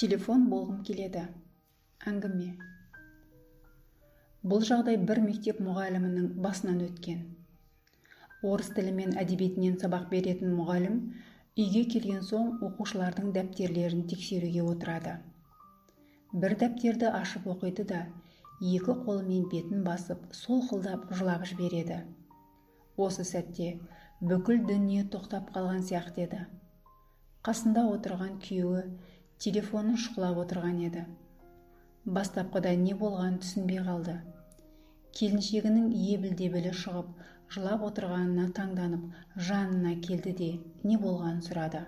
Телефон болғым келеді. Әңгіме. Бұл жағдай бір мектеп мұғалімінің басынан өткен. Орыс тілі мен әдебиетінен сабақ беретін мұғалім үйге келген соң оқушылардың дәптерлерін тексеруге отырады. Бір дәптерді ашып оқиды да, екі қолымен бетін басып, солқылдап жылап жібереді. Осы сәтте бүкіл дүние тоқтап қалған сияқты еді. Қасында отырған күйеуі телефонын шұқылап отырған еді. Бастапқыда не болғанын түсінбей қалды. Келіншегінің ебіл-дебілі шығып, жылап отырғанына таңданып, жанына келді де не болғанын сұрады.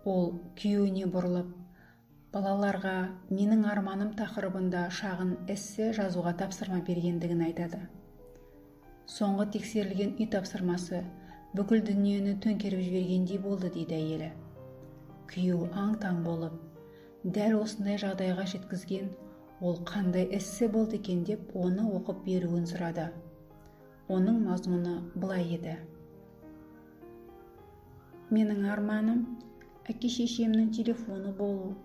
Ол күйеуіне бұрылып, балаларға менің арманым тақырыбында шағын эссе жазуға тапсырма бергендігін айтады. Соңғы тексерілген үй тапсырмасы бүкіл дүниені төңкеріп жібергендей болды, дейді әйелі. Күйеуі аң-таң болып, дәл осындай жағдайға жеткізген ол қандай эссе болды екен деп оны оқып беруін сұрады. Оның мазмұны былай еді. Менің арманым әке-шешемнің телефоны болу.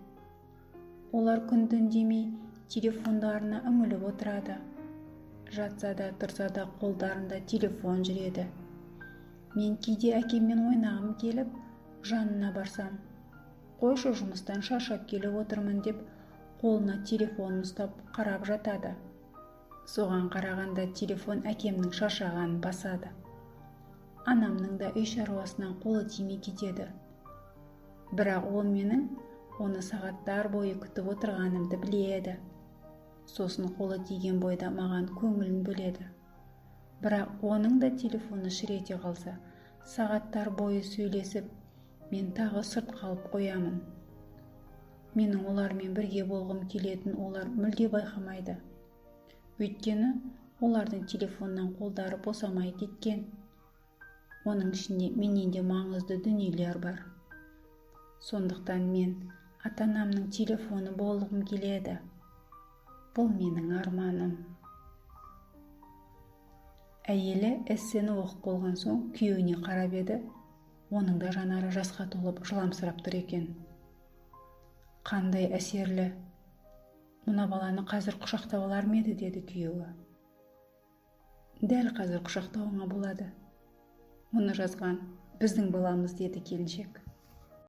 Олар күн-түн демей телефондарына үңіліп отырады. Жатса да тұрса да қолдарында телефон жүреді. Мен кейде әкеммен ойнағым келіп, жанына барсам, қойшы, жұмыстан шаршап келіп отырмын деп қолына телефонын ұстап қарап жатады. Соған қарағанда телефон әкемнің шаршағанын басады. Анамның да үй шаруасынан қолы тимей кетеді. Бірақ ол менің оны сағаттар бойы күтіп отырғанымды біледі. Сосын қолы тиген бойда маған көңілін бөледі. Бірақ оның да телефоны шыр ете қалса, сағаттар бойы сөйлесіп, мен тағы сырт қалып қоямын. Менің олармен бірге болғым келетін олар мүлде байқамайды. Өйткені олардың телефоннан қолдары босамай кеткен. Оның ішінде менен де маңызды дүниелер бар. Сондықтан мен ата-анамның телефоны болғым келеді. Бұл менің арманым. Әйелі эссені оқып болған соң күйеуіне қарап еді, оның да жанары жасқа толып жыламсырап тұр екен. Қандай әсерлі! Мына баланы қазір құшақтап алар ма еді, деді күйеуі. Дәл қазір құшақтауыңа болады. Мұны жазған біздің баламыз, деді келіншек.